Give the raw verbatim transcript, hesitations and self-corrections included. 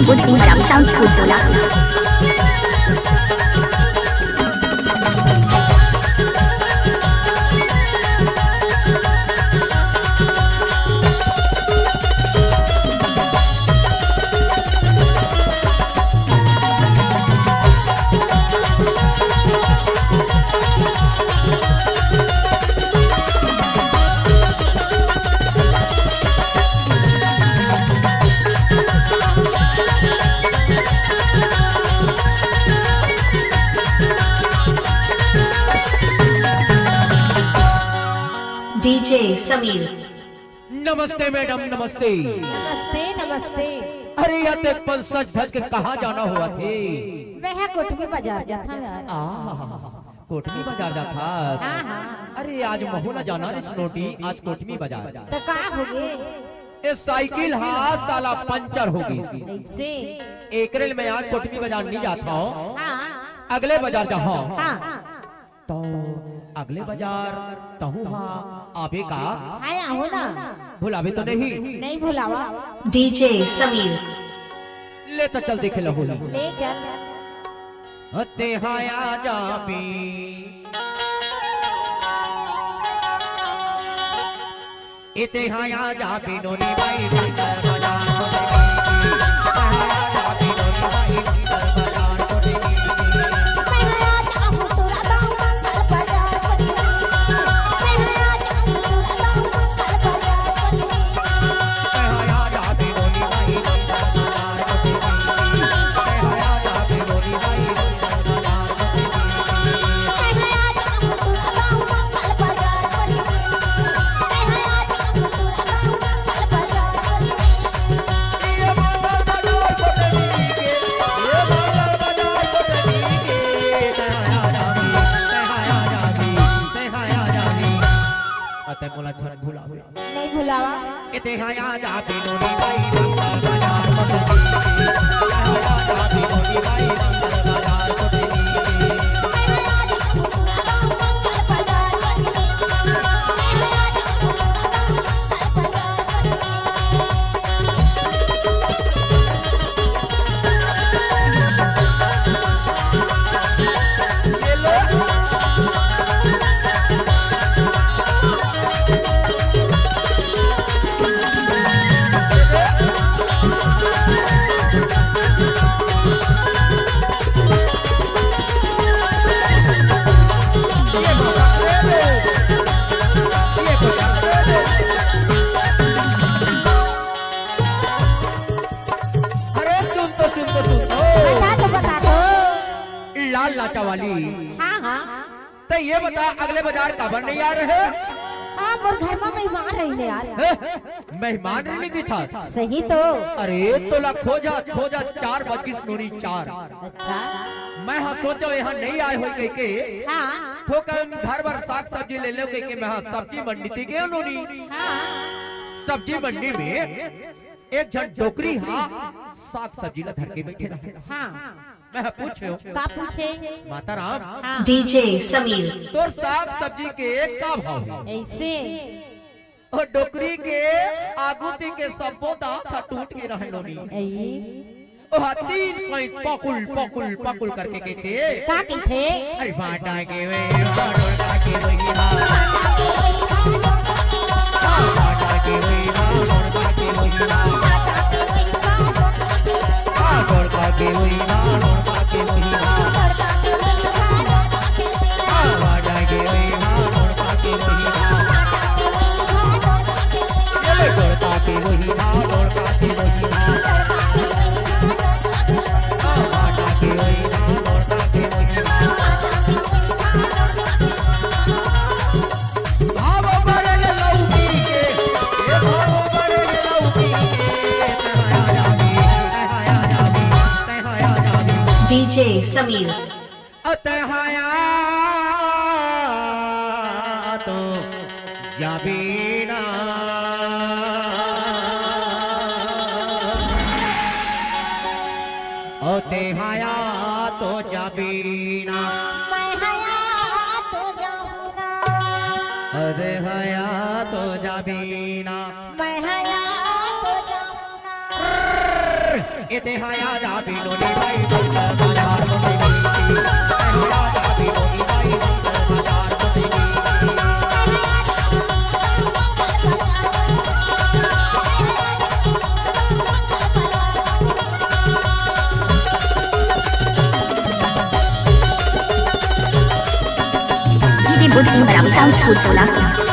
Good Singer Sound School Tola. DJ Sameer। नमस्ते madam, नमस्ते। नमस्ते, नमस्ते। अरे यार, तें अपन सज धज के कहाँ जाना होवत हे? मैं हा कोटमी बाजार जात हँव यार। आ, कोटमी बाजार जात हस? हाँ, हाँ। अरे, आज महू ला जाना रिहिस नोनी, आज कोटमी बाजार। त का होगे? ए साइकिल हा साला पंचर हो गिस। अइसे? एकरे ले मैं आज कोटमी बाजार नइ जात हँव। हाँ। अगले बाजार जाहूँ। हाँ। त अगले बाजार तहूँ हा आबे का? हाँ, आहूँ ना। भुलाबे तो नहीं? नइ भुलावँव। DJ Sameer। ले त चल देखे ल होही। ले चल। तें हा आ जाबे। ए तें हा आ जाबे नोनी बाई, बंदर बाजार। अते मोला झन भुलावे। नइ भुलावँव। ए तें हा आ जाबे नोनी बाई, बंदर बाजार। अरे सुन तो, सुन तो, सुन तो। बता तो, बता तो। लाल लाचा वाली। हाँ, हाँ। त ये बता, अगले बाजार काबर नइ आय रहे? हाँ, मोर घर म मेहमान रहिन यार। हैं? मेहमान रहिन दिखत हे। सही तो। अरे, तोला खोजत, खोजत चार बज गिस नोनी, चार। अच्छा। मैं हा सोचेंव, एहा नइ आय होही कहिके। हाँ। थोकन घर बर साग सब्जी ले लेंव कहिके मैं हा सब्जी मंडी ती गेंव नोनी। हाँ। सब्जी मंडी में एक झन डोकरी हा साग सब्जी ला धर के बइठे रहे। हाँ। मैं पूछेंव। का पूछे? माता राम। हाँ। DJ Sameer। तोर साग सब्जी के का भाव हे? अइसे। ओ डोकरी के आगू ती के सब्बो दांत हा टूट गे रहे नोनी। अई। ओ हा तीन कहीं पकुल, पकुल, पकुल करके कहिथे। का कहिथे? अरे भाटा के वही भाटोर का के वही भाटोर। DJ Sameer। अतहाया तो जाबे ना। ओ तेहाया तो जाबे ना। मैं हया तो जाहूं ना। ओ तेहाया तो जाबे ना। मैं हया तो जाहूं ना। ए तेहा याद आ बिनोनी भाई बंद बाजार को देवी। तेहा याद आ बिनोनी भाई बंद बाजार को देवी। DJ Budh Singh Marawi Sound School Solanki.